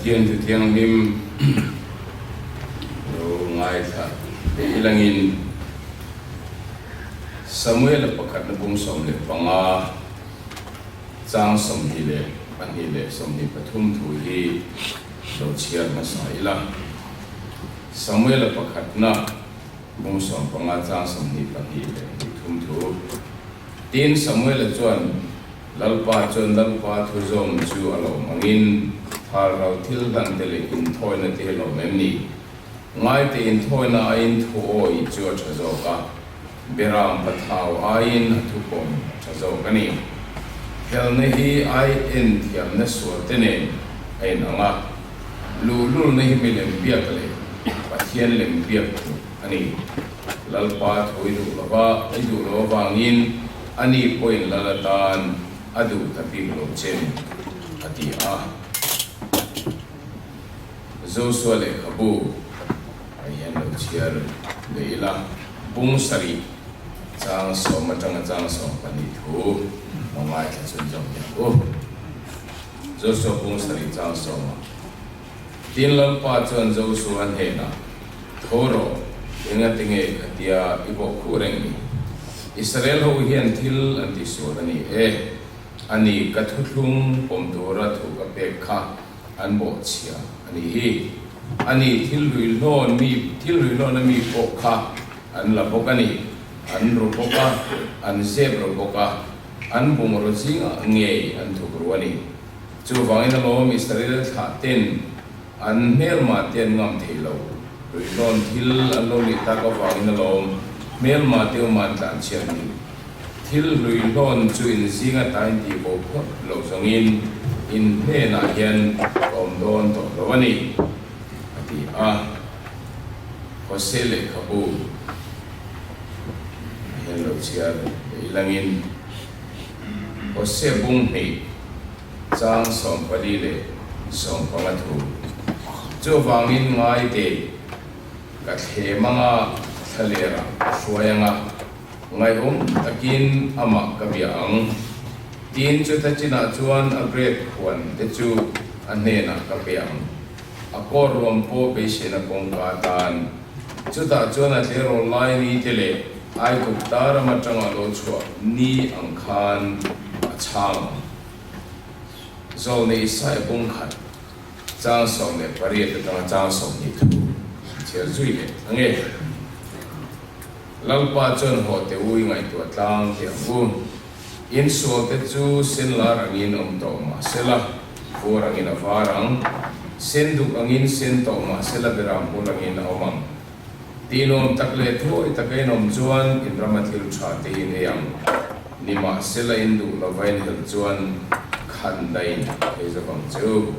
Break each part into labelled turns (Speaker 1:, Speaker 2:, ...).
Speaker 1: Pathian Thu Thianghlim lo ngaithla leh ilangin Samuela pakhatna bung 15 chang 22 leh 23 thu hi lo chhiar hmasa ila. Samuela pakhatna bung 15 chang 22 leh 23 thu. Tin, Samuela chuan, Lalpa chuan Lalpa thu zawm chu a lawm angin thalrau thil hlan te leh inthawina te hi lawm em ni? Ngaite inthawina aiin thu awih chu a tha zawk a, beram pathau aiin a thupawm a tha zawk a ni. Helna hi ai en thiamna sual te nen a inang a, luhlulna hi milem biak leh Pathian lem biak tluk a ni. Lalpa thu i duh lova, i duh lo avangin ani pawhin lal atan a duh ta bik lo che ni, a ti a. Josua lehkhabu ah hian lo chhiar leh ila, bung sarih chang sawm atanga chang 12 thu lo ngaithla chhun zawk teh ang u. Josua bung sarih chang sawmah. Tin Lalpa chuan Josua hnenah, Tho rawh, engati nge khatia i bawh khuh reng ni? Israel ho hian thil an tisual a ni e. A ni, ka thuthlung pawm tura thu ka pek kha an bawh chhia a ni hi. A ni, thil hluihlawn mi, thil hluihlawn a mi pawh kha an la bawk a ni. An ru bawk a, an zep ru bawk a, an bungraw zingah ngei an thuk ru a ni. Chuvangin alawm Israel thlah ten an hmelmah te an ngam thei lo. Ruihhlawn thil an lo nih tak avangin alawm hmelmah te awmah an tlanchhiat ni. Thil hluihlawn chu in zinga ta in tih bo phawt loh zawngin in hnenah hian ka awm dawn tawh lo a ni, a ti a. Hosea lehkhabu ah hian lo chhiar leh ilangin Hosea bung hnih chang 14 leh 15 thu. Chuvangin ngai te ka thlem anga thlalerah ka hruai anga, ngaihawm takin amah ka bia ang. Tin, chuta chinah chuan a grape khuan te chu a hnenah ka pe ang. A kawr ruam pawh beiseina kawngka atan. Chutah chuan a tleirawl lai ni te leh Aigupta ram atanga lo chhuah ni ang khan a chhang ang. Zawlnei Isaia bung khat chang 18 atanga chang 20 thu an chhiar zui leh ang e. Lalpa chuan haw teh u i ngaihtuah tlang teh ang u. In sual te chu sen lar angin awm tawh mah sela, vur angin a var ang. Sen duk angin sen tawh mah sela beram hul angin a awm ang. Tih nuam tak leh thuawi taka in awm chuan in rama thil tha te hi in ei ang. Nimahsela in duh lova in helh chuan khan dain ei zawk ang che u.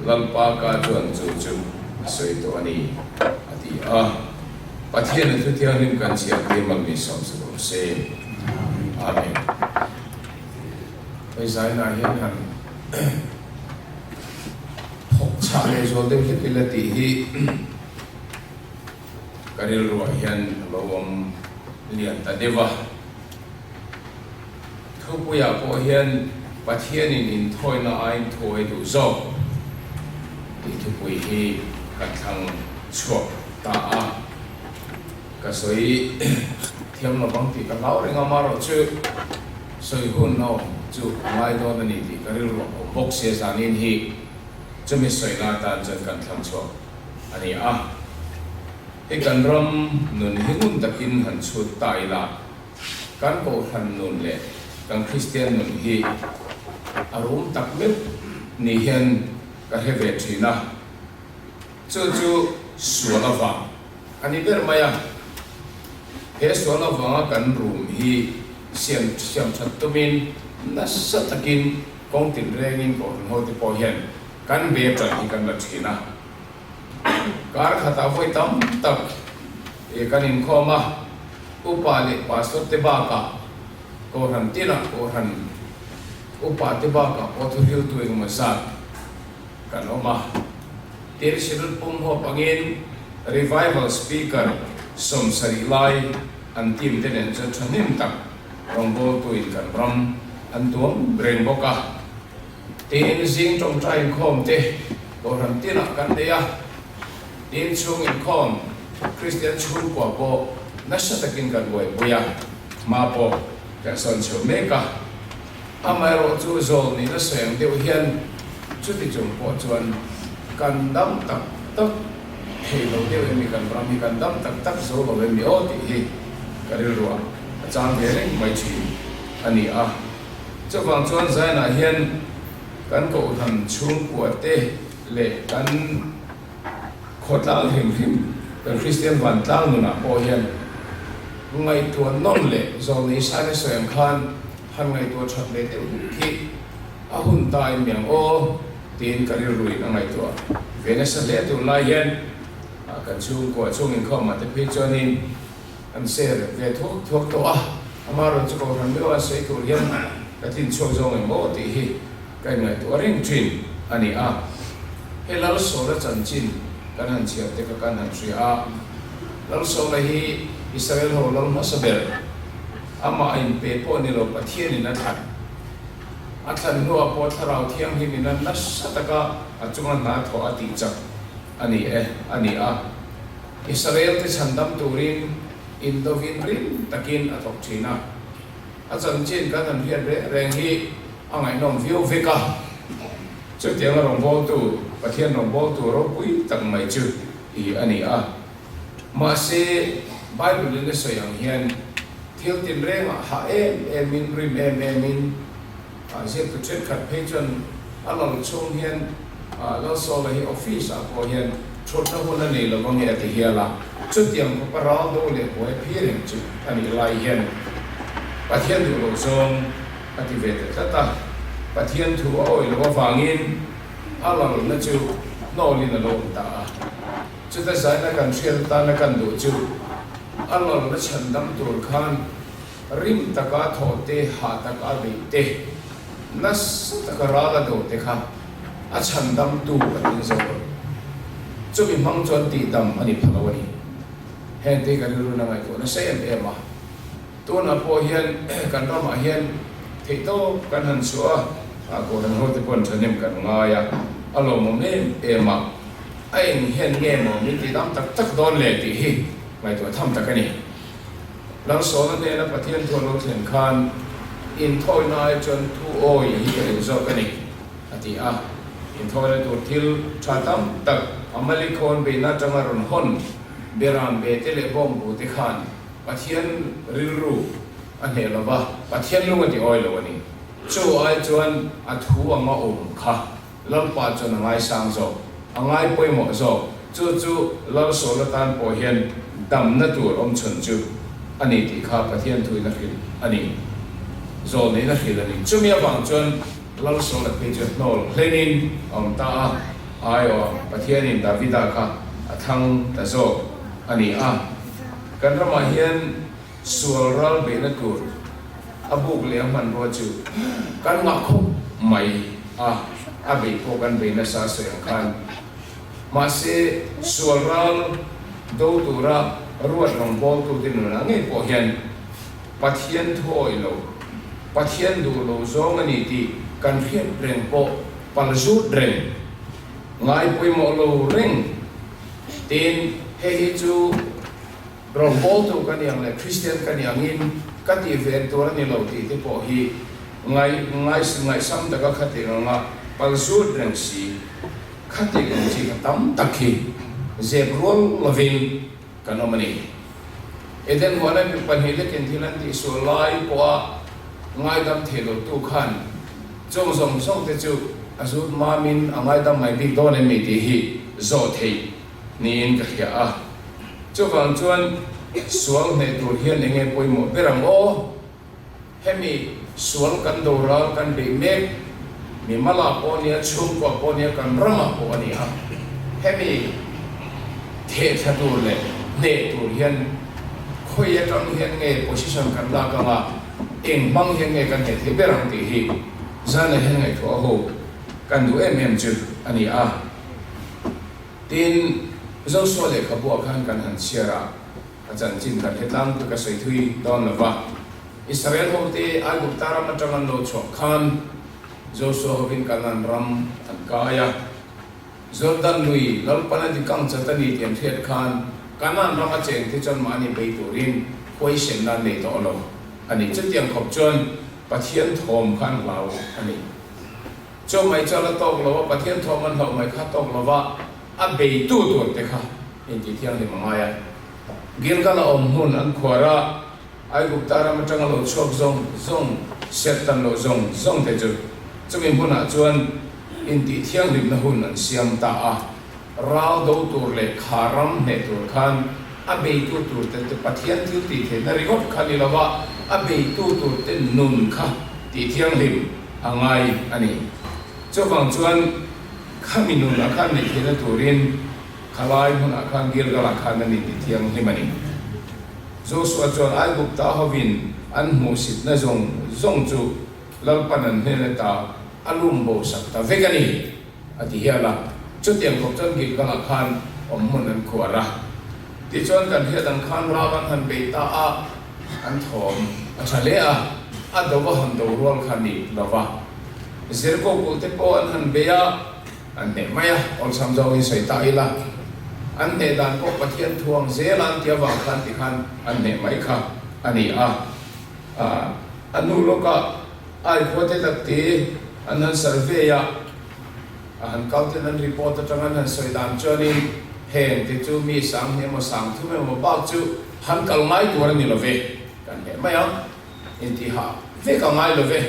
Speaker 1: Lalpa ka chuan chu chu a sawi tawh a ni, a ti a. Pathian a thu thianghlim kan chhiar tir mal mi sawm sa rawh se. Amen.
Speaker 2: Hei zainah hian han thawk chhah leh zual deuh hlek ila tih hi.
Speaker 1: Ka rilruah hian a lo awm lian ta deuh a. Thupuiah pawh hian Pathianin inthawina aiin thu a duh zawk tih thupui hi ka thlang chhuak ta a. Ka sawi thiam lo vang tih ka hlau reng a, amaherawhchu sawi hun a awm chu a ngai dawn a ni tih ka rilruah a awm bawk sia zanin hi chumi sawina atan chuan kan thlang chhuak. a ni a. Hei kan ram nun hi ngun takin han chhut ta ila, kan Kohhran nun leh kan Kristian nun hi a rum tak meuh ni hian ka hre ve thin a. Chu chu sual avang a ni ber mai a. He sual avanga kan rum hi siam siam that tumin nasa takin kawng tinrengin Kohhran hote pawh hian Kan be tan hi kan la thin a, kar khatah vawi tam tak e kan inkhawm a, upa leh pastor te bakah Kohhran tinah Kohhran upa te bakah pawh thuhriltu engemaw zat kan awm a. Tin, Synod pum huap angin Revival Speaker 70 lai an team te nen chuan thahnem tak rawngbawltuin kan ram an tuam reng bawk a. Tin, zing tawngtai inkhawm te, Kohhran tinah kan nei a, tin chhung inkhawm Kristian chhungkua pawh nasa takin kan buaipui a, hma pawh kan sawn chho mek a. Amaherawh chu zawl nihna sawi ang deuh hian chuti chung pawh chuan kan dam tak tak thei lo deuh em ni, kan ram hi kan dam tak tak zo lo em ni aw tih hi ka rilruah a chang ve reng mai thin a ni a. Chuvang chuan Zion-ah hian kan kohhran chhungkua te leh kan khawtlang hrim hrim, kan Kristian vantlang nunah pawh hian ngaihtuah nawn leh zawlnei saina sawi ang khan han ngaihtuah that leh deuh hluk hi a hun ta em miang aw tiin ka rilruin a ngaihtuah ve nasa hle tunlai hian kan chhungkua chhung inkhawmah te phei chuanin An ser ve thuak thuak tawh a, ama rawn chu kohhran meuh a sawi tur hian ka tlin chhuak zawng em aw tih hi ka inngaihtuah reng thin a ni a. He Lalsawla chanchin kan han chhiar te kha kan han hria a, Lalsawla hi Israel ho lal hmasa ber, amah a inpe pawh ni lo Pathianin a thlan. A thlan hnuah pawh Thlarau Thianghlimin a nasa taka a chunga hna thawh a tih chak a ni e a ni a. Israel te chhandam turin indovin rim takin a thawk thin a, a chanchin kan han hriat reng reng hi a ngaihnawm viau vek a. Chutianga rawngbawltu, Pathian rawngbawltu ropui tak mai chu i a ni a. Mahse, Bible-in a sawi ang hian thil tinrengah hah em emin, rim em emin, Ziaktu thenkhat phei chuan a lal chhung hian Lalsawla hi office ah pawh hian thutna hun a nei lo ange a ti hial a, chutiang khawpa ral do leh buai phi reng chu a nih lai hian Pathian duh loh zawng a ti ve ta tlat a, Pathian thu a awih loh avangin a lalna chu hnawlin a lo awm ta a, chuta zaina kan hriat atana kan duh chu a lalna chhandam tur khan Rim taka thawh te, hah taka a beih te, nasa taka ral a do te kha a chhandamtu a tling zo lo. Chumi hmang chuan tihdam a ni pha lo a ni. Heng te hi ka rilru na ngaihtuah nasa em em a. Tunah pawh hian kan ramah hian theihtawp kan han chhuah a, Kohhran hote pawh an thahnem kan ngai a, a lawmawm em em a. A eng hian nge maw min tihdam tak tak dawn le tih hi ngaihtuah tham tak a ni. Lalsawna hnena Pathian thu a lo thlen khan, Inthawina ai chuan thu awi hi ka duh zawk a ni, a ti a. Inthawina tur thil tha tam tak Amalekhawn beihna atanga rawn hawn Beram be te leh bawngbu te khan Pathian rilru a hneh lo va, Pathian lung a ti awi lo a ni. Chu ai chuan a thu anga awm kha Lalpa chuan a ngaisang zawk, a ngai pawimawh zawk. Chu chu Lalsawla tan pawh hian damna tur awm chhun chu a ni tih kha Pathian thuin a hrilh a ni. Zawlneiin a hrilh a ni. Chumi avang chuan Lalsawla phei chu hnawl hlenin a awm ta a, aiawh Pathianin Davida kha a thlang ta zawk a ni a. Kan ramah hian sual ral beihna tur a buk leh a hmanrua chu kan ngah khawp mai a, a beih pawh kan bei nasa sawi ang khan. Mahse, sual ral do tura ruat rawngbawltute nunah ngei pawh hian Pathian thu awih lo, Pathian duh lo zawng a ni tih kan hriat reng pawh pal zut reng, ngai pawimawh lo reng. Tin, hei hi chu Rawngbawltu ka ni ang leh Kristian ka ni angin ka tih ve tur a ni lo tih te pawh hi ngai ngaihsam taka khatiang anga pal zut reng si, khatiang ang chi kha tam tak hi zep rual lovin kan awm a ni. Eden huana mi pahnih lekin thil an tihsual lai pawha ngaidam thei lotu khan chung zawng zawng te chu a zut mamin a ngaidam mai bik dawn em ni tih hi zawh theih niin ka hria a. Chuvang chuan sual hneh tur hian eng nge pawimawh ber ang aw? Hemi sual kan do ral kan beih mek, mi mala pawh a nia, chhungkua pawh a nia, kan ramah pawh a ni a. Hemi theh thla tur leh hneh tur hian khawi atang hian nge position kan lak anga eng hmang hian nge kan hneh theih ber ang tih hi zanah hian ngaihtuah ho kan duh em em chu a ni a. Tin, Joshua lehkhabuah khan kan han chhiar a, a chanchin kan hre tlangpui ka sawi thui dawn lo va. Israel hote Aigupta ram atang an lo chhuah khan Joshua hovin Kanaan ram an kai a. Jordan lui Lalpan a dikang chat a ni tih an hriat khan Kanaan rama chengte chuan mahni bei turin huaisenna an nei tawh lo a ni. Chutiang khawp chuan Pathian thawm kha an hlau a ni. Chu mai chuan a tawk lo a, Pathian thawm an hlauh mai kha a tawk lo va, a beitu tur te kha intih thianghlim a ngai a. Gilgal a awm hmun an khuar a, Aigupta ram atanga lo chhuak zawng zawng, serhtan loh zawng zawng te chu chumi hmunah chuan intih thianghlimna hun an siam ta a. Ral do tur leh kha ram hneh tur khan a beitu tur te te Pathian thil tih theihna ringawt kha ni lova a beitu tur te nun kha tih thianghlim a ngai a ni. Chuvang chuan khami nunah khan neih theihna turin khalai hmunah khan Gilgal-ah khan an intih thianghlim a ni. Joshua chuan Aigupta hovin an hmuhsitna zawng zawng chu Lalpan an hnen ata a lum bo sak ta vek a ni, a ti hial a. Chutiang khawp chuan Gilgal-ah khan awm hmun an khuar a. Tichuan kan hriat ang khan ram an han bei ta a, an thawm a tha hle a, a do a han do rual kha ni lo va. Jeriko kulh te pawh an han bei a. An hneh mai a, awlsam zawngin sawi ta ila, an hneh dan pawh Pathian thuang zel an ti avang khan ti khan an hneh mai kha a ni a. A hnu lawkah ai khua te tak te an han survey a, a han kal ten an report atang an han sawi dan chuanin heng te chu mi sang hnih emaw sang thum emaw bak chu han kal ngai tur a ni lo ve, kan hneh mai ang intihah vek a ngai lo ve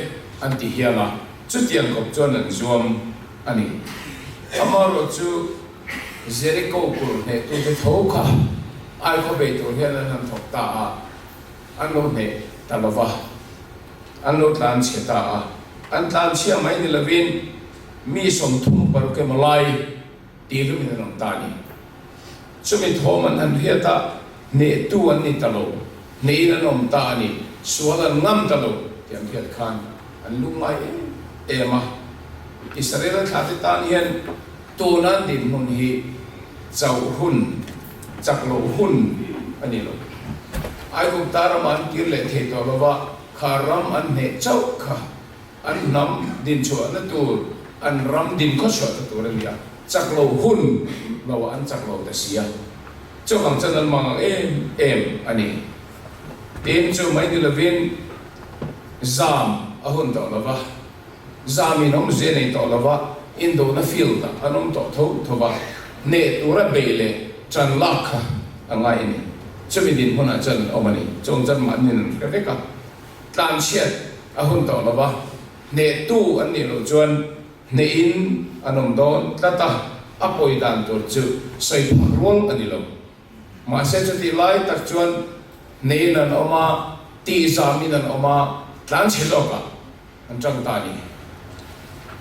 Speaker 1: an ti hial a. Chutiang kawp chuan an zuam a ni. Amaherawhchu Jeriko kulh hnehtute tho kha ai khaw bei tur hian an han thawk ta a, an lo hneh ta lo va, an lo tlan chhe ta a. An tlan chhia mai ni lovin mi 36 emaw lai tihlumin an awm ta a ni. Chumi thawm an han hriat a, hnehtu an ni ta lo, hnehin an awm ta a ni, sual an ngam ta lo tih an hriat khan an lungngai em em a. Israel-a thlate tan hian tuna an dinhmun hi chauh hun, chak loh hun a ni lo. Aigupta ramah an kir leh thei tawh lo va, kha ram an hneh chauh kha An hnam dinchhuahna tur, an ram dinkhawchhuahna tur a ni a, chak lo hun lo ah an chak lo ta si a, chuvang chuan an mang ang em em a ni. Tin, chu mai ni lovin zam a hun tawh lo va, zam in awmzia nei tawh lo va, indona field ah an awm tawh tho tho va, hneh tura bei leh ṭan lak kha a ngai a ni. Chumi dinhmunah chuan an awm a ni. Chuvang chuan mahni an hre vek a. Tlanchhiat a hun tawh lo va, hnehtu an nih loh chuan hnehin an awm dawn tlat a, a pawi dan tur chu sawi phak rual a ni lo. Mahse chutih lai tak chuan hnehin an awm a, tihzamin an awm a, tlanchhe zawkah an tang ta a ni.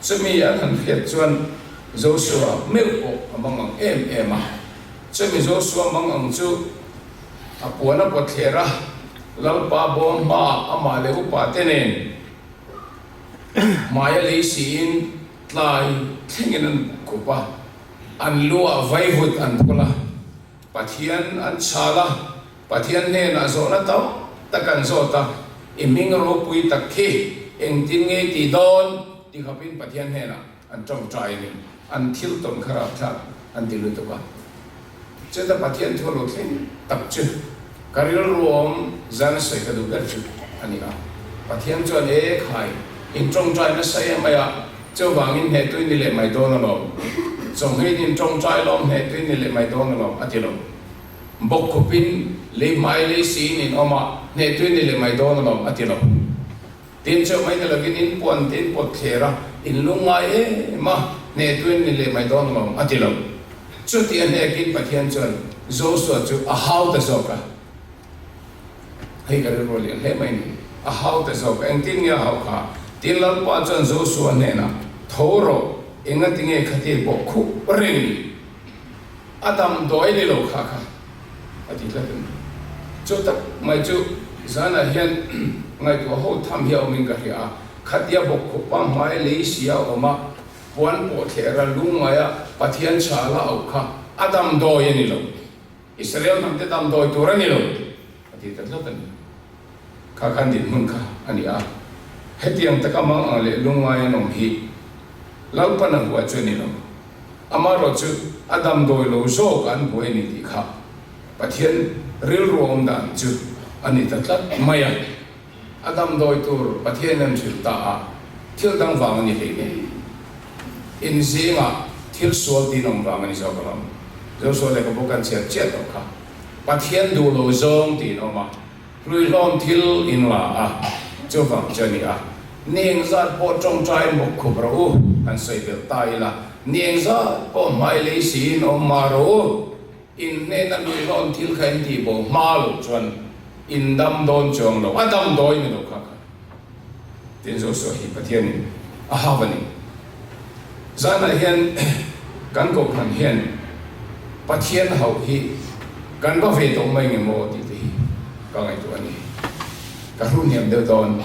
Speaker 1: Chumi an han hriat chuan Joshua meuh pawh a mang ang em em a, chumi Joshua mang ang chu a puan a pawt thler a, Lalpa bawm hmaah amah leh upa te nen hmaia lei siin tlai thlengin an khup a, an lu ah vaivut an phul a, Pathian an chhal a, Pathian hnenah zawhna tam tak an zawt a, I hming ropui tak khi engtin nge i tih dawn? ti khawpin Pathian hnenah an tawngtai a ni. An thil tawn kha rapthlak an ti lutuk a. Chuta Pathian thu a lo thleng tak chu ka rilru awm zan a sawi ka duh ber chu a ni a. Pathian chuan e khai, in tawngtai nasa em mai a, chuvangin hnehtui ni leh mai dawn alawm. Chawnghein in tawngtai lawm hnehtui ni leh mai dawn alawm a ti lo. Bawkkhupin lei hmai lei siin in awm a, hnehtui ni leh mai dawn alawm a ti lo. Tin cheuh mai ni lovin in puan te in pawt thler a, in lungngai em a, hnehtuin ni leh mai dawn alawm a ti lo. Chuti a hnekin Pathian chuan Joshua chu a hau ta zawk a. Hei ka rilru lian hle mai ni. A hau ta zawk a, engtin nge a hauh kha? Tin Lalpa chuan Joshua hnenah, Tho rawh, engati nge khatir pawh khup reng ni? A damdawi ni lo kha kha a ti tlat a ni. Chu tak mai chu zanah hian ngaihtuah ho tham hi a awmin ka hria a, khatia bawkkhupa hmai lei si a awm a, puan pawh thler a lungngai a Pathian chhal a auh kha a damdawi a ni lo, Israel hnamte damdawi tur a ni lo a ti ta tlat a ni. Kha khan dinhmun kha a ni a, hetiang taka mang ang leh lungngai an awm hi Lalpan a hua chu a ni lo. Amaherawhchu a damdawi lo zawk an buai a ni tih kha Pathian rilru awm dan chu a ni ta tlat mai a. A damdawi tur Pathian an hrilh ta a, thil dang vang a ni hlei nen. In zingah thil sual tin awm vang a ni zawk alawm. Joshua lehkhabu kan chhiar chiah tawh kha. Pathian duh lo zawng tiin awm a, hluihlawm thil in la a, chuvang chu a ni a. Ni engzat pawh tawngtai bawk khup rawh u, han sawi belh ta ila, ni engzat pawh hmai lei siin awm mah rawh u. In hnena hluihlawn thil kha in tih bo hma loh chuan in dam dawn chuang lo, a dam dawi ni lo kha kha. Tin Joshua hi Pathianin a hau a ni. Zanah hian kan kohhran hian Pathian hauh hi kan va ve tawh mai nge maw tih te hi ka ngaihtuah a ni. Ka hruhniam deuh dawn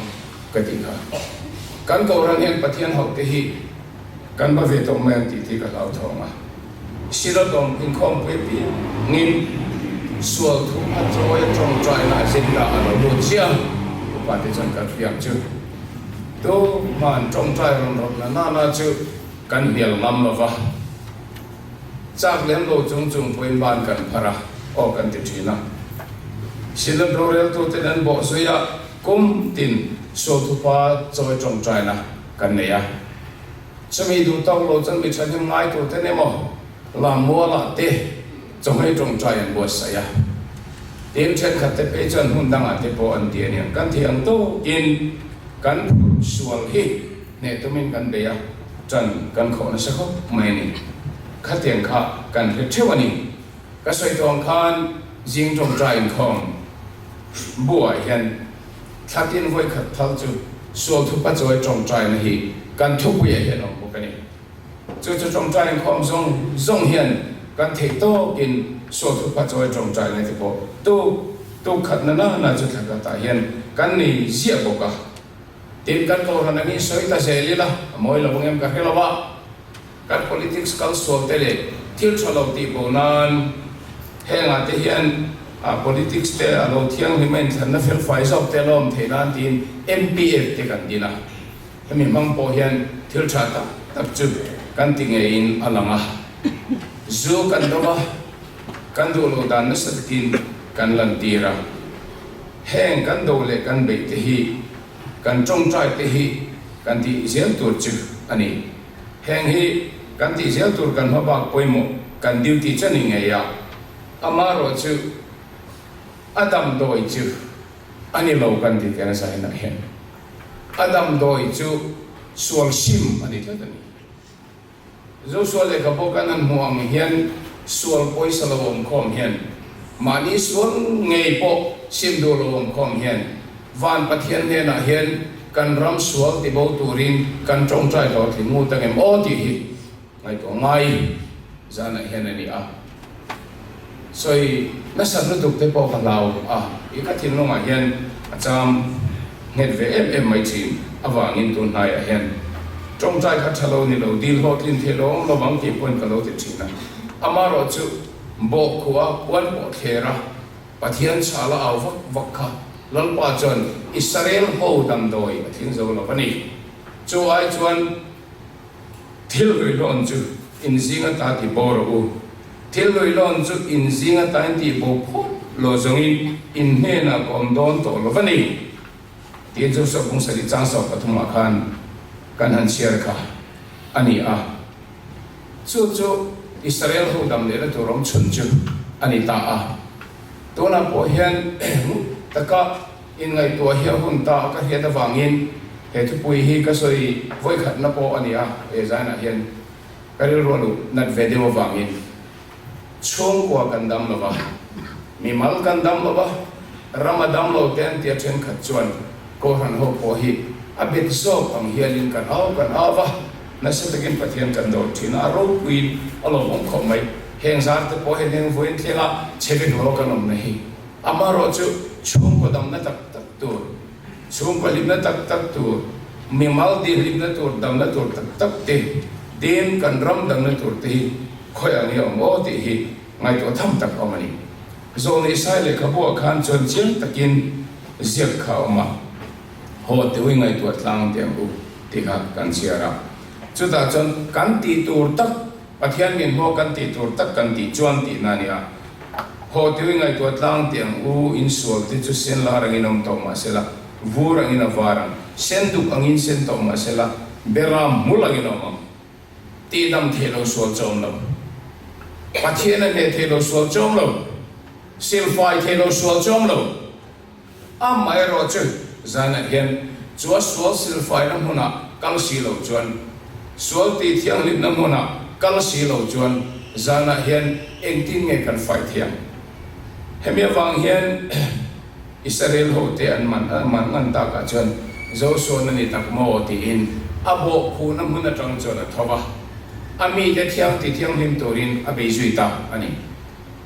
Speaker 1: ka tih kha. Kan kohhran hian Pathian hauh te hi kan va ve tawh mai ang tih te hi ka hlauthawng a. Synod-awm inkhawmpui piangin sual thu a chawi a tawngtaina agenda a lo lut chiah a, upate chuan kan hriam chu tuman tawngtai rawn rawt na nana chu kan hnial ngam lo va, chak lem lo chung chung pawhin ban kan phar a, aw kan ti thin a. Synod roreltuten an bawh zui a, kum tin sual thupa chawi tawngtaina kan nei a. Chumi duh tawk lo chuan mi thahnem ngai tur ten emaw Lammualah te chawhmei tawngtai an buatsaih a. Tin, thenkhat te phei chuan hmun dangah te pawh an ti a nia. Kan thei ang tawkin kan phurh sual hi hneh tumin kan bei a, ṭan kan khawh nasa khawp mai a ni. Khatiang kha kan hre theuh a ni. Ka sawi tawh ang khan zing tawngtai inkhawm buah hian Thla tin vawikhat thal chu sual thupa chawi tawngtaina hi kan thupuiah hian awm bawk a ni. Chu chu tawngtai inkhawm zawng zawng hian kan theih tawkin sual thupa chawi tawngtaina te pawh tuk tuk khat na na na chu thla khatah hian kan nei ziah bawk a. Tin, kan kohhran angin sawi ta zel ila a mawi lo ang em ka hre lo a. Kan politics kal sual te leh thil tha lo tih bo nan hengah te hian politics te a lo thianghlim a inthlanna felfai zawk te a lo awm theih nan tiin MPF te kan din a. Hemi hmang pawh hian thil tha tak tak chu kan ti ngeiin a lang a. Zu kan do a, kan duh loh dan nasa takin kan lantir a. Heng kan do leh kan beih te hi kan tawngtai te hi kan tih zel tur chu a ni. Heng hi kan tih zel tur kan hmabak pawimawh kan duty chu a ni ngei a, amaherawh chu a damdawi chu a ni lo kan ti teh nasa hinah hian a damdawi chu sual sim a ni tlat a ni. Joshua lehkhabu kan han hmuh ang hian sual pawisa lo awm khawm hian mahni sual ngei pawh sim duh lo awm khawm hian Van Pathian hnenah hian kan ram sual ti bo turin kan tawngtai hlawhtling ngut angem aw tih hi ngaihtuah ngai zanah hian a ni a. Sawi nasat lutuk te pawh ka hlau a, i ka thinlungah hian a cham nghet ve em em mai thin avangin tun hnaiah hian tawngtai kha tha lo ni lo, dil hlawhtlin theih lo awm lovang tih pawhin ka lo ti thin a. Amaherawh chu bawhkhuah puan pawh thler a. Pathian chhal a au vak vak kha Lalpa chuan Israel ho damdawi a tling zo lo a ni. Chu ai chuan thil ruihlawn chu in zing ata ti bo rawh u. Thil ruihlawn chu in zing ata in tih bo phawt lo zawngin in hnenah ka awm dawn tawh lo a ni. Tiin Joshua bung sarih chang sawm pathumah khan kan han chhiar kha a ni a. Chu chu Israel ho dam lehna tur awm chhun chu a ni ta a. Tunah pawh hian taka inngaihtuah hi a hun ta a ka hriat avangin he thupui hi ka sawi vawikhatna pawh a ni a, he zainah hian ka rilru a luh nat ve deuh avangin chhungkua kan dam lo va, mimal kan dam lo va, ram a dam lo te an tia thenkhat chuan Kohhran ho pawh hi a bet zawk ang hianin kan au kan au va, nasa takin Pathian kan dawr thin a, a ropuiin a lawmawm khawp mai. Heng zar te pawh hian heng vawiin thlenga chhe vek lo kan awmna hi amaherawh chu chhungkaw damna tak tak tur, chhungkaw hlimna tak tak tur, mimal dihlimna tur, damna tur tak tak te, din kan ram damna tur te hi khawi ang hi a awm aw tih hi ngaihtuah tham tak a awm a ni. Zawhni Sai lehkhabuah khan chuan chiang takin ziak kha a awm a, Haw teuh i ngaihtuah tlang teh ang u tih kha kan chhiar a. Chutah chuan kan tih tur tak. Pathian min hmuak kan tih tur tak kan tih chuan tihna a ni a. Haw tiu i ngaihtuah tlang tih ang u, insual te chu sen lar angin awm tawh mah sela, vur angin a var ang, sen duk angin sen tawh mah sela, beram hmul angin a awm ang. Tihdam theih lo sual chu a awm lo. Pathian a hneh theih lo sual chu a awm lo. Silfai theih lo sual chu a awm lo. Amaherawhchu, zanah hian chu a sual silfaina hmunah kal si lo chuan, sual tih thianghlimna hmunah kal si lo chuan zanah hian engtin nge kan fai thiang? Hemi avang hian Israel hote an man man ngan takah chuan Joshua na ni tak maw tiin a bawhkhuhna hmun atang chuan a tho va, a mite thiang ti thianghlim turin a bei zui ta a ni.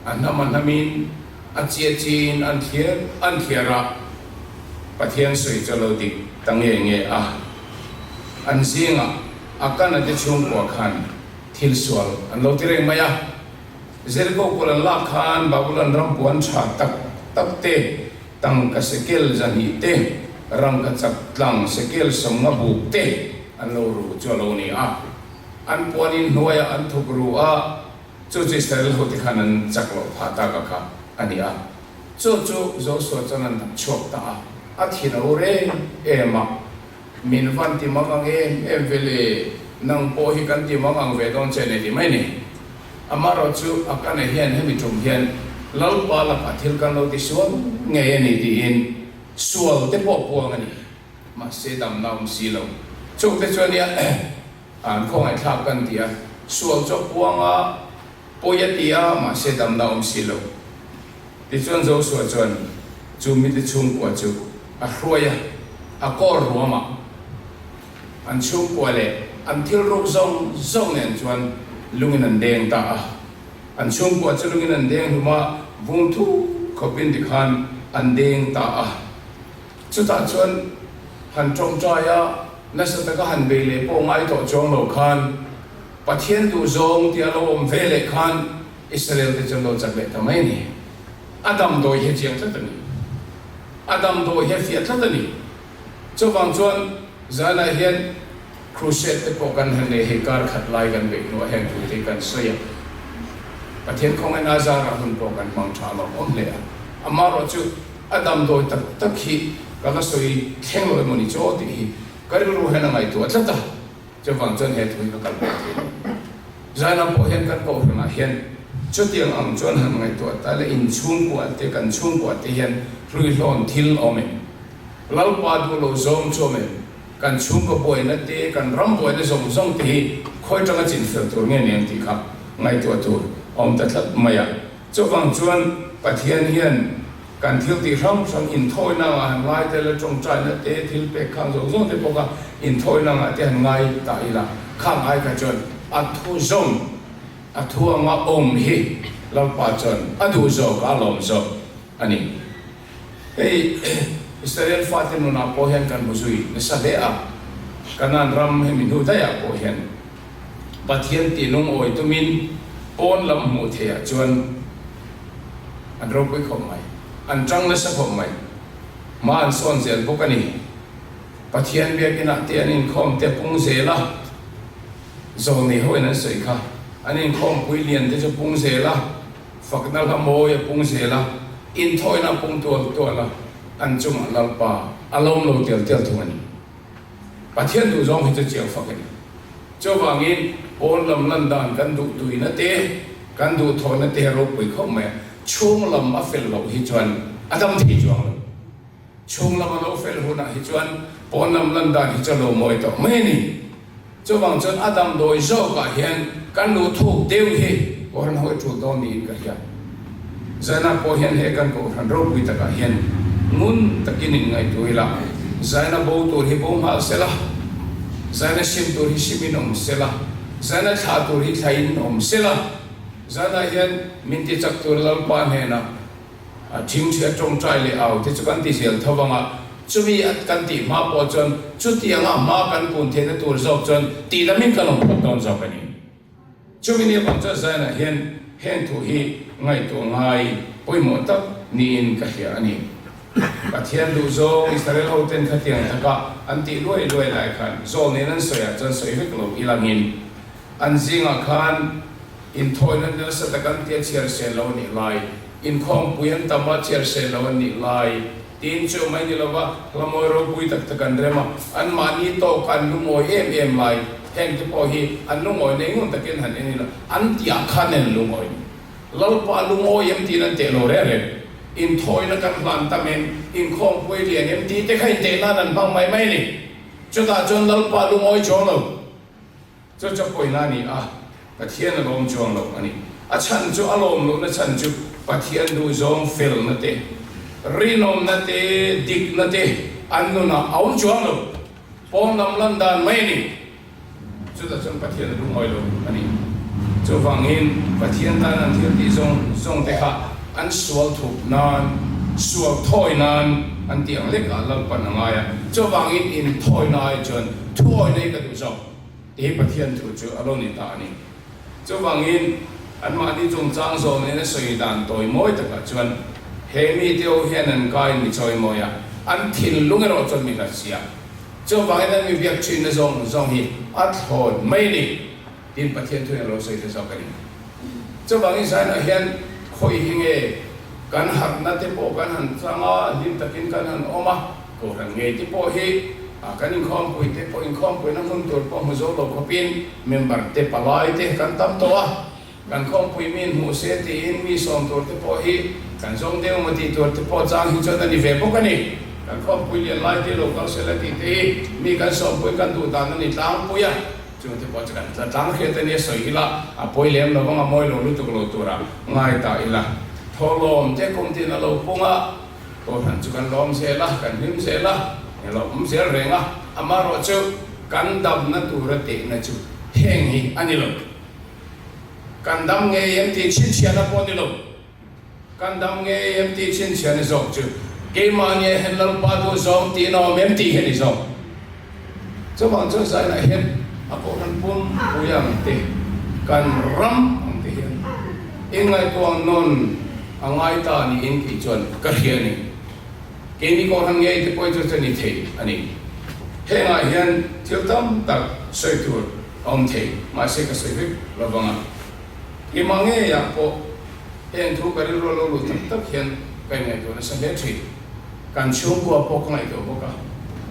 Speaker 1: A hnam a hnamin a chi a chiin an thliar an thliar a, Pathian sawi chu a lo dik ta nge nge a. An zingah Akana te chhungkua khan thil sual an lo ti reng mai a. Jeriko kulh an lak khan Babulon ram puan tha tak tak te, tangka sekel 200 te, rangkachak tlang sekel 50 buk te an lo ru chu a lo ni a. An puan in hnuaiah an thuk ru a. Chu chu Israel hote khan an chak loh phah tak a kha a ni a. Chu chu Joshua chuan an dam chhuak ta a, a thi lo reng em a. Min van ti mang ang em em ve le, nang pawh hi kan ti mang ang ve dawn che nei ti mai ni. Amaherawh chu a ka nei hian hemi tum hian Lalpa lakah thil kan lo ti sual ngei a ni tiin sual te pawh puang a ni. Mahse damna awm si lo. Chungte chuan nia An khawngaihthlak kan ti a, sual chu a puang a, pawi a ti a, mahse damna a awm si lo. Tichuan Joshua chuan chu mite chhungkua chu a hruai a, a kawr ruamah an chhungkua leh an thil ruk zawng zawng nen chuan lungin an deng ta a. An chhungkua chu lungin an deng hlum a, vung thuk khawpin tikhan an deng ta a. Chutah chuan han tawngtai a, nasa taka han bei leh pawh ngai tawh chuang lo khan, Pathian duhzawng tia lo awm ve leh khan Israel te chuan lo chak leh ta mai a ni. A damdawi hi a chiang tlat a ni. A damdawi hi a fiah tlat a ni. Chuvang chuan zanah hian Crusade te pawh kan han nei hei kar khat lai kan beih hnuah heng thu te hi kan sawi a. Pathian khawngaihna zarah hun pawh kan hmang tha a lawmawm hle a. Amaherawhchu A damdawi tak tak hi ka la sawi thleng lo emawni chaw tih hi ka rilru hian a ngaihtuah tlat a, chuvang chuan he thu hi ka kalpui thei lo. Zaina pawh hian kan kohhranah hian chutiang ang chuan han ngaihtuah ta le inchhungkuah te kan chhungkuah te hian hluihlawn thil awm em? Lalpa duh lo zawng chu awm em? Kan chhungkaw buaina te, kan ram buaina zawng zawng te hi khawi tanga chinfel tur nge ni ang tih kha ngaihtuah tur a awm ta tlat mai a. Chuvang chuan Pathian hian kan thil tih hrang hrang inthawina angah han ngai tel a, tawngtaina te, thil pek khang zawng zawng te bawk a, inthawina angah te han ngai ta ila, khang ai kha chuan a thu zawng, a thu anga awm hi Lalpa chuan a duh zawk a, a lawm zawk a ni. Hei Israel fate nunah pawh hian kan hmu zui nasa hle a, Kanaan ram hemi hnu daihah pawh hian Pathian tih lungawi tumin pawn lam hmuh theihah chuan an ropui khawp mai, an tang nasa khawp mai. Hma an sawn zel bawk a ni. Pathian biakinah te an inkhawm te pung zel a, Zawlnei hoin an sawi kha, an inkhawmpui lian te chu pung zel a, fakna hla mawi a pung zel a, inthawina a pung tual tual a, an chungah Lalpa a lawm lo tial tial thung a ni. Pathian duh zawng hi chu chiang fak a ni. Chuvangin pawn lam lan dan kan duh tuina te, kan duh thawhna te hi a ropui khawp mai a, chhung lam a fel loh hi chuan a dam thei chuang lo. Chhung lam a lo fel hunah hi chuan pawn lam lan dan hi chu a lo mawi tawh mai a ni. Chuvang chuan a damdawi zawkah hian kan lu thuk deuh hi Kohhran hawi tul dawn niin ka hria. Zaina pawh hian he kan Kohhran ropui takah hian ngun takin in ngaihtuah ila, Zaina bo tur hi bo nghal sela, Zaina sim tur hi simin awm sela, Zaina thlah tur hi thlain awm sela, Zaina hian min ti chak tur Lalpa hnenah A thingthia tawngtai leh au te chu kan ti zel tho vang a, chumi a kan tih hma pawh chuan chutianga hma kan kun theihna tur zawk chuan tih lamin kan awm phawt dawn zawk a ni. Chumi ni avang chuan Zion-ah hian heng thu hi ngaihtuah ngai pawimawh tak niin ka hria a ni. Pathian duhzawng Israel hoten khatiang taka an tih luai luai lai khan zawl nen an sawiah chuan sawi vek lo ilangin. An zingah khan inthawina nasa tak an tia chhiar sel lo a nih lai, inkhawmpui an tam a chhiar sel lo an nih lai tiin chu mai ni lova hla mawi ropui tak tak an rem a, anmahni tawka an lungawi em em lai hengte pawh hi an lungawi nei ngun takin han en ila an tiah khan an lungawi ni. Lalpa lungawi em tiin an teh lo reng reng. Inthawina kan hlan tam em, inkhawmpui lian em tih te kha inteh nan an hmang mai mai a ni. Chutah chuan Lalpa lungawi chuang lo. Chu chu pawina a ni a, Pathian a lawm chuang lo a ni. A chhan chu a lawm lohna chhan chu Pathian duhzawng felna te, rinawmna te, dikna te an nunah a awm chuang lo. Pawn lam lan dan mai a ni. Chutah chuan Pathian a lungawi lo a ni. Chuvangin Pathian tan an thil tih zawng zawng te kha an sual thup nan, sual thawi nan an tih ang lekah Lalpan a ngai a. Chuvangin inthawina ai chuan thuawina hi ka duh zawk tih hi Pathian thu chu a lo ni ta a ni. Chuvangin anmahni chungchang zawh nena sawi dan tawi mawi takah chuan he mite ho hian an kai mi chawimawi a, an thinlung erawh chuan mi hlat si a. Chuvangin an mi biak thinna zawng zawng hi a thlawn mai a ni tiin Pathian thuin a lo sawi ta zawk a ni. Chuvangin Zainah hian khawi hi nge kan harhna te pawh kan han chang a, hlim takin kan han awm a, Kohhran ngei te pawh hi kan inkhawmpui te pawh inkhawmpuina hmun tur pawh hmu zo lo khawpin member te palai te kan tam tawh a, kan khawmpui mi in hmuh se tiin mi sawm tur te pawh hi kan zawng deuh emaw tih tur te pawh chang hi chuan a ni ve bawk a ni. Kan khawmpui lian lai te lo kal sela tih te hi mi kan sawmpui kan duh dan a ni tlangpui a, chung te pawh chu kan tla tlang hriat a nia sawi ila a pawi lem lo vang a mawi lo lutuk lo tura ngai ta ila. Thawhlawm te kum tin a lo pung a. Kohhran chu kan lawm zel a, kan hlim zel a, kan lo awm zel reng a, amaherawh chu kan damna tura tehna chu heng hi a ni lo. Kan dam ngei em tih chhinchhiahna pawh a ni lo. Kan dam ngei em tih chhinchhiahna zawk chu keimah nge hen Lalpa duh zawng tih na awm em tih hi a ni zawk. Chuvang chuan zainah hian a kohhran pumpui ang te, kan ram ang te hian inngaihtuah nawn a ngai ta niin kei chuan ka hria a ni. Keini kohhran ngei te pawh chu chu ni thei a ni. Hengah hian thil tam tak sawi tur a awm thei, mahse ka sawi vek lo vang a. Keimah ngeiah pawh heng thu ka rilru a lo luh tak tak hian ka inngaihtuah nasa hle thin. Kan chhungkua pawh ka ngaihtuah bawk a,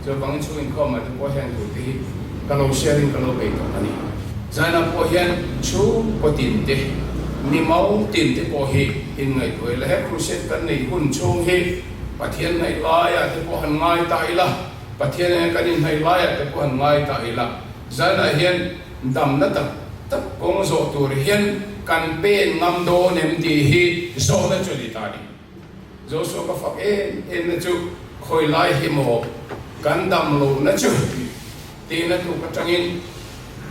Speaker 1: chuvangin chhung inkhawmah te pawh hian tute hi ka lo share in ka lo bei tawh a ni. Zainah pawh hian chhungkaw tin te, mi mau tin te pawh hi inngaihtuah ila, he crusade kan neih hun chhung hi Pathian hnaih laiah te pawh han ngai ta ila, Pathian nen kan inhnaih laiah te pawh han ngai ta ila, Zainah hian damna tak tak kawng zawh tur hian kan pen ngam dawn em tih hi zawhna chu a ni ta a ni. Joshua ka fak em em na chu khawi lai hi maw kan dam lo na chu tihna tuk atangin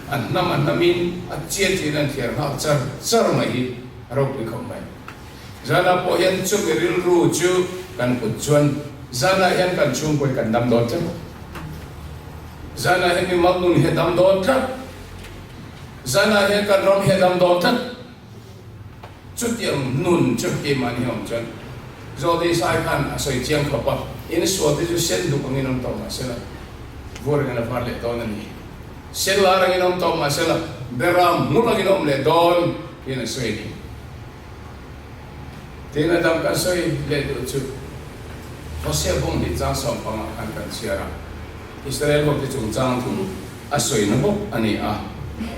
Speaker 1: a hnam a hnamin a chiat in an thiar nghal char char mai hi a ropui khawp mai. Zanah pawh hian chumi rilru chu kan kut chuan zanah hian kan chhungkawi kan dam dawn tlat. Zanah hian mimal nun hi a dam dawn tlat. Zanah hian kan ram hi a dam dawn tlat. Chutiang nun chu keimahni awm chuan Zawlei Sai khan a sawi chiang khawp a, in sual te chu sen duk angin awm tawh mah sela, vur angin a var leh dawn a ni. Sen lar angin awm tawh mah sela, beram hmul angin awm leh dawn tiin a sawi a ni. Tin a dang kan sawi leh duh chu Hosea bawng hnih chang sawmpangah khan kan chhiar a, Israel hote chungchang thu a sawina bawk a ni a,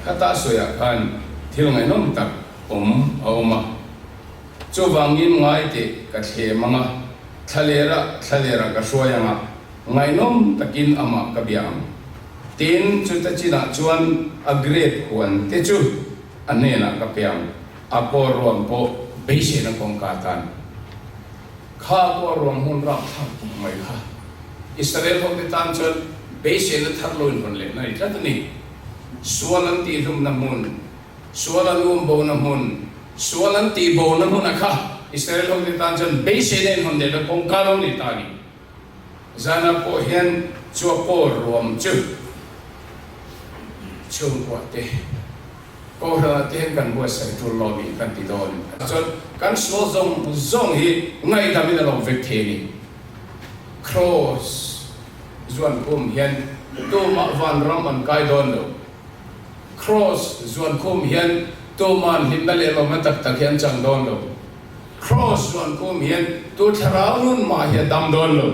Speaker 1: khata sawiah khan thil ngaihnawm tak awm a awm a. Chuvangin ngai teh ka thlem ang a, thlalera thlalera ka hruai ang a, ngaihnawm takin amah ka bia ang. Tin, chuta chinah chuan a grape huan te chu a hnenah ka pe ang, a kaw ruang pawh beiseina kawngka tan. Kha kaw ruang hmun rapthlak tak mai kha Israel hote tan chuan beiseina thar lo inhawn lehna a ni tlat a ni. Sual an tihhlumna hmun, sual an um bona hmun, sual an tihbona hmunah kha Israel hote tan chuan beiseina inhawn lehna kawngka lo ni ta a ni. Zanah pawh hian chua kaw ruam chu chhungkua te, Kohhranah te hian kan buatsaih tul lo nih kan ti dawn. Chuan kan sual zawng zawng hi ngaihdam in a lo vek thei a ni. Kraws zuan kum hian tumah vanram an kai dawn lo. Kraws zuankhum hian tuman hlimna leh lawmna tak tak hi an chang dawn lo. Kraws zuankhum hian tu thlarau nun mah hi a dam dawn lo.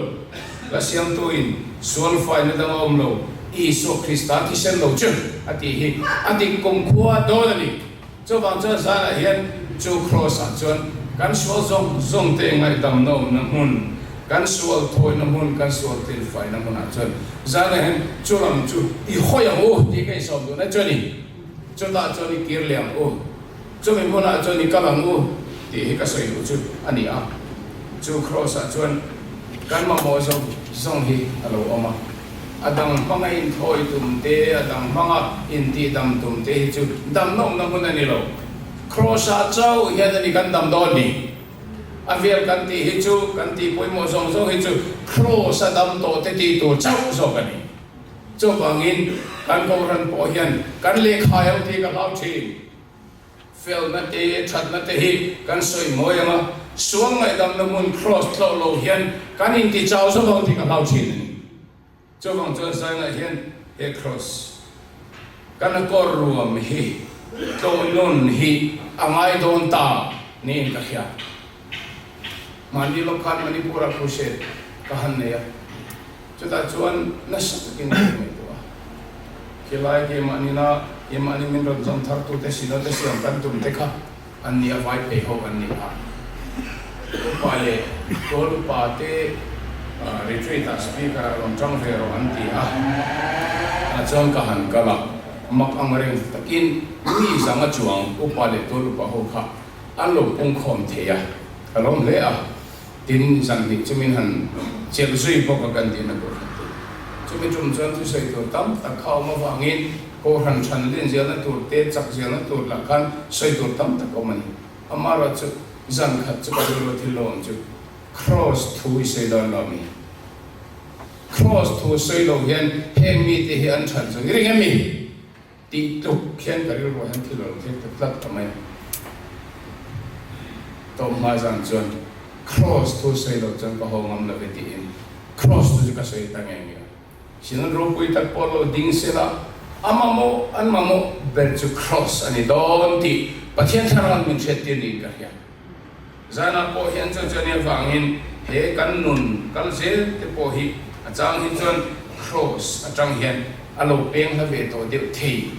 Speaker 1: La siamtuin sual faina dang a awm lo, Isua Krista thisen lo chu a tih hi a dik kumkhua dawn a ni. Chuvang chuan zanah hian chu Kraws-ah chuan kan sual zawng zawng te ngaihdamna awmna hmun, kan sual thawina hmun, kan sual tlilfaina hmunah chuan zanah hian chu lam chu i hawi ang u tih ka insawm duhna chu a ni. Chutah chuan i kir leh ang u, chumi hmunah chuan i kal ang u tih hi ka sawi duh chu a ni a. Chu Kraws-ah chuan kan mamawh zawng zawng hi a lo awm a. A dang hmanga inthawi tum te, a dang hmanga intihdam tum te hi chu dam nawmna hmun a ni lo. Kraws-ah chauh hian a ni kan dam dawn ni. A vel kan tih hi chu, kan tih pawimawh zawng zawng hi chu Kraws-a dam tawh te tih tur chauh zawk a ni. Chuvangin kan Kohhran pawh hian kan lehkhai ang tih ka hlau thin. Felna te, thatna te hi kan sawi mawi ang a, sual ngaihdamna hmun Kraws tlawh lo hian kan intichau zawk ang tih ka hlau thin a ni. Chuvang chuan Zainah hian he Kraws kan a kawr ruam hi tlawh nun hi a ngai dawn ta niin ka hria. Mahni lawk khan Manipur-ah crusade ka han nei a, chutah chuan nasa takin ka ngaihtuah a. Khilai keimahni-na, keimahni min rawn zawm thartute sinawte siam kan tum te kha an ni a, vai phei ho an ni a. Upa leh tual upa te retreat-ah speaker-ah rawn tang ve rawh an ti a, tah chuan ka han kal a, mak ang reng takin mi zanga chuang upa leh tual upa ho kha An lo pungkhawm thei a, ka lawm hle a, tin zanhnih chu min han chelh zui bawk a kan tihna Kohhran te. Chumi tum chuan thusawi tur tam tak kha awm avangin Kohhran than len zelna tur te, chak zelna tur lah khan sawi tur tam tak awm a ni. Amaherawh chu zan khat chu ka rilru thil lo awm chu Kraws thu i sawi dawn lo mi? Kraws thu sawi lo hian heng mite hi an than chu i ring em mi? Tih tluk khian ka rilruah hian thil a lo thleng ta tlat ta mai a. Tawp hma zan chuan Kraws thu sawi lo chuan ka haw ngam lo ve tiin Kraws thu chu ka sawi ta ngei ngei a. Sinan ropui tak pawh lo ding se la, a mamawh an mamawh ber chu Kraws a ni dawn tih Pathian thlarauin min hriattir niin ka hria. Zanah pawh hian chuan chuan avangin he kan nun kal zel te pawh hi a chang hi chuan Kraws atang hian a lo peng hla ve tawh deuh thei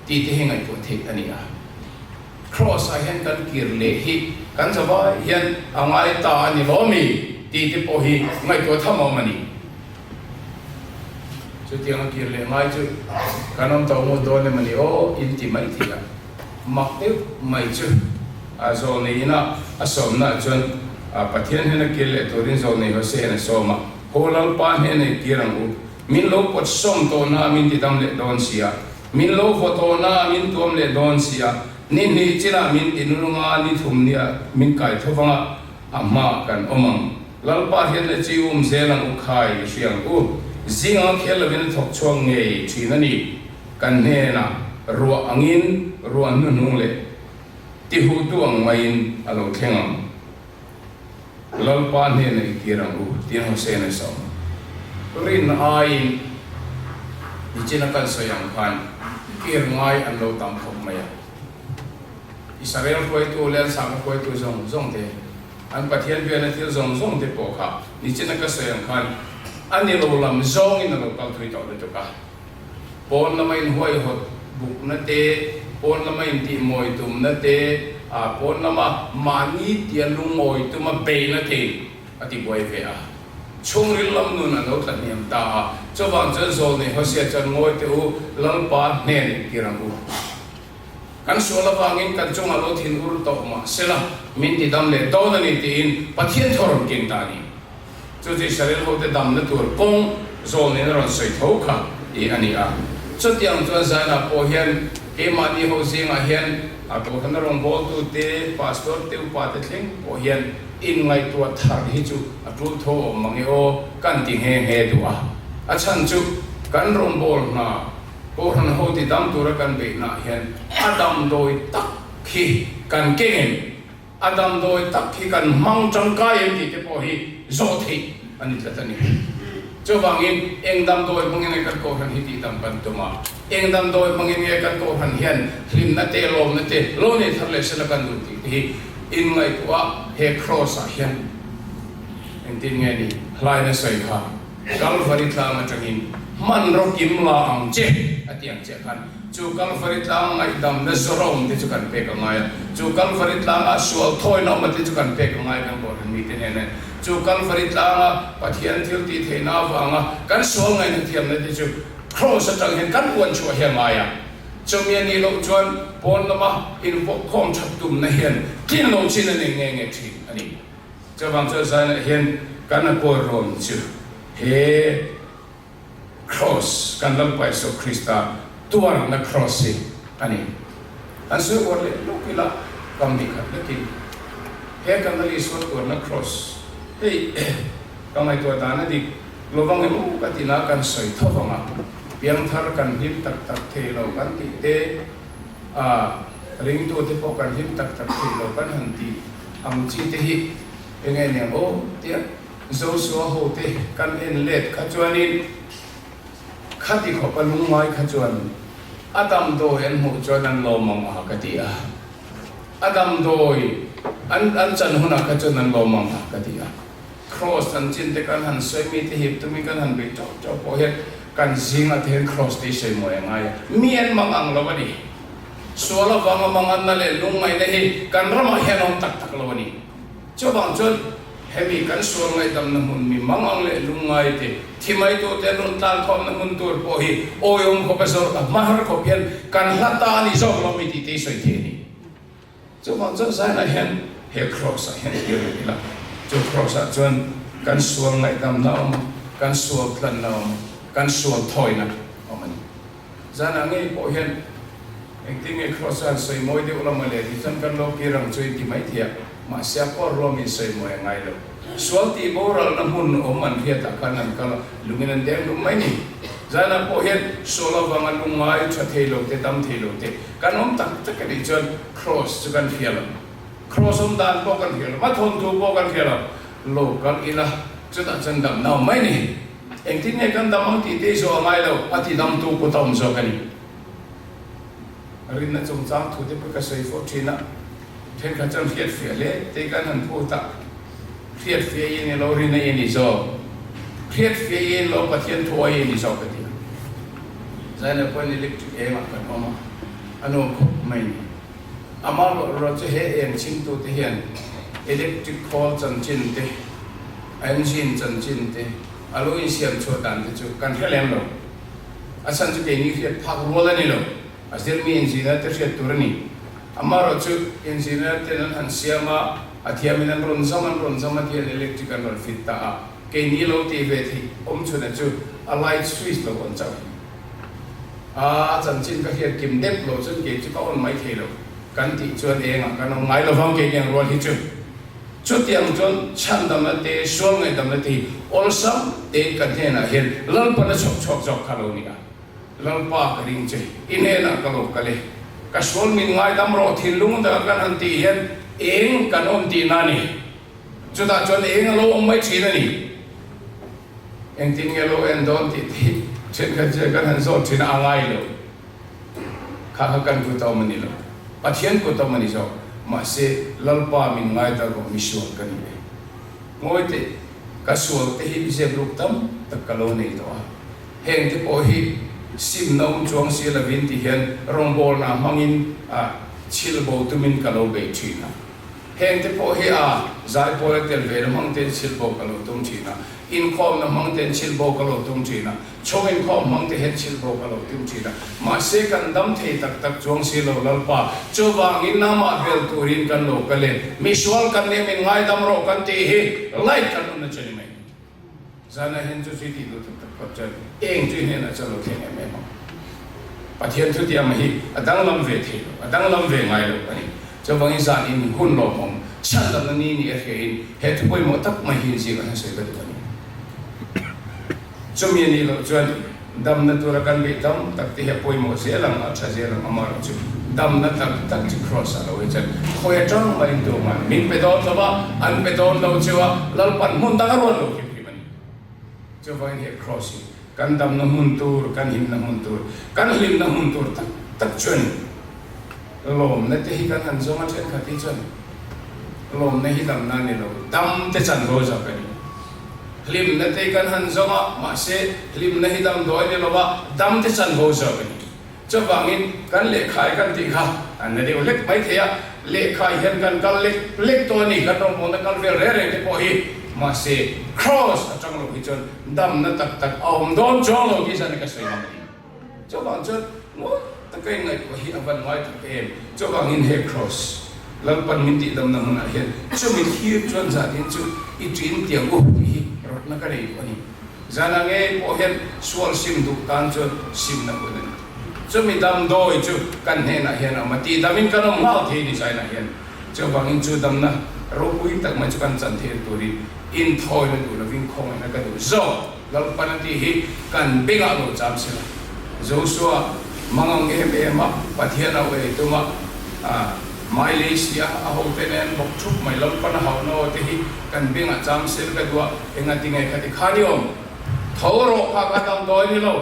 Speaker 1: tih te hi ngaihtuah theih a ni a. Kraws ah hian kan kir leh hi kan zavai hian a ngai ta a ni lo mi tih te pawh hi ngaihtuah tham awm a ni. Chutiang a kir leh ngai chu kan awm tawh ngut dawn em a ni aw in ti mai thei a. Mak deuh mai chu a zawlnei ina a sawmnaah chuan Pathian hnena kir leh turin zawlnei Hosea hian a sawm a, Haw Lalpa hnena i kir ang u, min lo pawt sawm tawhna a min ti dam leh dawn si a, min lo vaw tawhna a min tuam leh dawn si a, ni hnih chinah min ti nung a, ni thum nia min kai tho vang a, a hmaah kan awm ang. Lalpa hian le chi um zel ang u khai i hria ang u, zinga khel lovin a thawk chhuak ngei thin a ni. Kan hnenah ruah angin ruah hnuhnung leh tihutu ang maiin a lo thleng ang. Lalpa hnenah i kir ang u, tiin Hosea-in a sawm. Rin aiin nichina kan sawi ang khan kir ngai an lo tam khawp mai a. Israel hruaitu leh an sakhaw hruaitu zawng zawng te, an Pathian biakna thil zawng zawng te pawh kha nichina ka sawi ang khan a ni lo lam zawngin a lo kal thui tawh lutuk a. Pawn lama inhuaihawt bukna te, pawn lama intihmawi tumna te, pawn lama mahni tia lungawi tuma beihna te a ti buai ve a. Chhungril lam nun a lo tla hniam ta a, chuvang chuan Zawlnei Hosea chuan ngawi teh u, Lalpa hnen intir ang u. Kan sual avangin kan chungah lo thin ur tawh mah sela, min ti dam leh dawn a ni tiin Pathian thaw rawn keng ta a ni. Chu chu Israel hote damna tur kawng zawlnin a rawn sawi tho kha i a ni a. Chutiang chuan Zainah pawh hian keimahni ho zingah hian a Kohhrana rawngbawltute, Pastor te, upa te thleng pawh hian inngaihtuah thar hi chu a tul tho awm mang e aw kan ti nghe nghe duh a. A chhan chu kan rawngbâwl hna Kohhran ho ti dam tura kan beihnaah hian a damdawi tak hi kan keng em? A damdawi tak hi kan hmang tangkai em tih te pawh hi zawh theih a ni tlat a ni. Chuvangin, eng damdawi hmangin nge kan Kohhran hi tihdam kan tum a? Eng damdawi hmangin nge kan Kohhran hian hlimna te, lawmna te lo nei thar leh sela kan duh tih te hi inngaihtuah he Kraws-ah hian engtin nge ni hlaina sawi kha Kalvari tlang atangin hmanraw kim la ang che a ti ang chiah khan chu Kalvari tlang ngaihdamna zawrhawm te chu kan pek a ngai a, chu Kalvari tlanga sual thawina awma te chu kan pek a ngai kan Kohhran mite hnenah. Chu Kalvari tlanga Pathian thil tih theihna avanga kan sual ngaihna thiamna te chu Kraws atang hian kan uan chhuah hi a ngai a. Chumi a nih loh chuan pawn lama invawkkhawm that tumna hian tlin lo chin a nei nge nge thin a ni. Chuvang chuan Zainah hian kan a kawi rawn chu he Kraws, kan Lalpa Isua Krista tuarna kraws hi a ni. An sawi uar leh lawk ila kam ni khat lekin he kan Lal Isua tuarna kraws hei ka ngaihtuah dan a dik lovang emaw ka ti na kan sawi tho vang a, piangthar kan hlim tak tak thei lo kan tih te, a ringtute pawh kan hlim tak tak thei lo kan han tih ang chi te hi enge niang aw tia. Joshua hote kan en let kha chuanin khati khawpa lungngai kha chuan a damdawi an hmuh chuan an lawm ang a ka ti a, a damdawi an an chan hunah kha chuan an lawm ang a ka ti a. Kraws an chin te kan han sawi mi te hip tumin kan han bei teuh teuh pawh hian kan zingah te hian kraws te hi sawi mawi a ngai a, mi an mang ang lo a ni. Sual avanga manganna leh lungngaihna hi kan ramah hian a awm tak tak lo a ni. Chuvang chuan hemi kan sual ngaihdamna hmun mi mangang leh lungngai te, thi mai tur te an rawn tlan khawmna hmun tur pawh hi awiawm khawp a zawrh a, hmahar khawp hian kan hla ta a ni zawk lo mi tih te hi sawi thei a ni. Chuvang chuan Zainah hian he Kraws ah hian kir rih ila, chu Kraws ah chuan kan sual ngaihdamna a awm a, kan sual tlanna a awm a, kan sual thawina a awm a ni. Zanah ngei pawh hian engtin nge Kraws a han sawi mawi deuh lam a le tih chuan kan lo kir ang chu in ti mai thei a, mahse a kawr ruamin sawi mawi a ngai lo. Sual tih boralna hmun awm an hriatah khan an kal a, lungin an deng lum mai ni. Zanah pawh hian sual avanga lungngai tha thei lo te, dam thei lo te kan awm tak tak a nih chuan Kraws chu kan hria lo. Kraws awm dan pawh kan hria lo, a thawnthu pawh kan hria lo. Lo kal ila chutah chuan damna awm mai ni. Engtin nge kan dam ang tih te zawh a ngai lo, a ti damtu kut a awm zawk a ni. Rinna chungchang thu te pawh ka sawi fo thin a, thenkhat chuan hriat fiah hle te kan han phut a, hriat fiah i ni lo, rinna i ni zawk, hriat fiah i ni lo, Pathian thu awi i ni zawk ka ti a. Zaina pawhin electric engah kan awm a, a nuam khawp mai ni. Amaherawhchu chu he eng chhimtute hian electric khawl chanchin te, engine chanchin te, a lo insiam chhuah dan te chu kan hre lem lo. A chhan chu keini hriat phak rual a ni lo. A zirmi engineer te hriat tur a ni. Amaherawhchu engineer ten an han siam a, a thiamin an rawn zam an rawn zam a tihian electric an rawn fit ta a, keini lo tih ve theih awm chhunah chu a light switch lo on chauh hi. A chanchin ka hriat kim dep lo chuan kei chu ka on mai thei lo kan tih chuan engah kan awm ngai lovang kei niang rual hi chu. Chutiang chuan chhandamna te, sual ngaihdamna te hi awlsam tein kan hnenah hian Lalpan a chhawk chhuak zawk kha lo ni a. Lalpa ka ring che, i hnenah ka lo kal e. Ka sual min ngaidam rawh thinlung danga kan han tih hian eng kan awm tihna a ni. Chutah chuan eng a lo awm mai thin a ni. Engtin nge lo en dawn tih te hi thenkhat chuan kan han zawt thin a, a ngai lo. Kha kha kan kut a awm a ni lo. Pathian kut a awm a ni zawk. Mahse, Lalpa min ngaidal rawh mi sual ka ni e. Ngawi teh, ka sual te hi zep ruk tam tak ka lo nei tawh a. Heng te pawh hi simna awm chuang si lovin ti hian rawngbawlna hmangin a chhilh bo tumin ka lo bei thin a. Heng te pawh hi a zaipawl a tel ve na hmang ten chhilh bo ka lo tum thin a, inkhawmna hmang ten chhilh bo ka lo tum thin a, chhawng inkhawm hmang te hian chhilh bo ka lo tum thin a, mahse kan dam thei tak tak chuang si lo Lalpa, chuvangin nangmah bel turin kan lo kal e, misual kan nih min ngaidam rawh kan tih hi light kan awmna che ni mai. Zana hian chu chui tih duh tak tak phawt chuan eng chui hnenah chuan lo thleng em em ang. Pathian thutiam hi a danglam ve thei lo, a danglam ve ngai lo a ni. Chuvangin zan in hun lawmawm chhandamna ni ni a hriain he thu pawimawh tak mai hi inzir a han sawi ka duh a ni. Chumi a nih loh chuan damna tura kan beih tam tak te hi a pawimawh zel ang, a tha zel ang, amaherawhchu damna tak tak chu Kraws ah lo hi chuan khawi atang mahin tumah min pe dawn lo va, an pe dawn lo chu a Lalpan hmun dang a ruat lo hrim hrim a ni. Chuvangin he Kraws hi kan damna hmun tur, kan himna hmun tur, kan hlimna hmun tur tak tak chu a ni. Lawmna te hi kan han zawng a thenkhat hi chuan lawmna hi damna a ni lo, dam te chanvo zawk a ni. Hlimna te hi kan han zawng a, mahse hlimna hi damdawi a ni lo va, dam te chanvo zawk a ni. Chuvangin kan lehkhai kan tih kha an la deuh hlek mai thei a, lehkhai hian kan kal lek lek tawh a ni, kan rawngbawlna kal vel reng reng te pawh hi, mahse Kraws atang lo hi chuan damna tak tak a awm dawn chuang lo tih zan ka sawi ngam a ni. Chuvang chuan ngawi taka inngaihtuah hi a van ngai tak em? Chuvangin he Kraws Lalpan min tihdamna hmunah hian chumi thlir chuan zatin chu i ṭin tiang u tih hi rawtna ka nei duh a ni. Zana ngei pawh hian sual sim duh tan chuan simna hun a ni. Chumi damdawi chu kan hnenah hian a awm a, tihdamin kan awm nghal thei ni zainah hian. Chuvangin chu damna ropui tak mai chu kan chan theih turin inthawina duh lovin khawngaihna ka duh zawk. Lalpan a tih hi kan bengah lo cham sela. Joshua mangang em em a, Pathian a uei tum a, Mai lei si a, a hote nen bawk thup mai Lalpan a hauhna aw te hi kan bengah cham sel ka duh a, enga ti nge kha ti khan i awm? Tho rawh kha kha damdawi ni lo,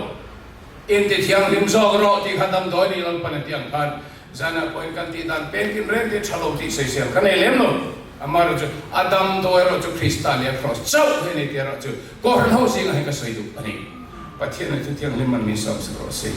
Speaker 1: inti thianghlim zawk rawh tih kha damdawi ni Lalpan a ti ang khan zanah pawhin kan tih dan peng tin reng te tha lo tih sawisel ka nei lem lo. Amaherawh chu a damdawi erawh chu Krista leh a kraws chauh hi a ni tih erawh chu Kohhran ho zingah hian ka sawi duh a ni. Pathian leh Thuthianghlim man min sawm sak rawh se.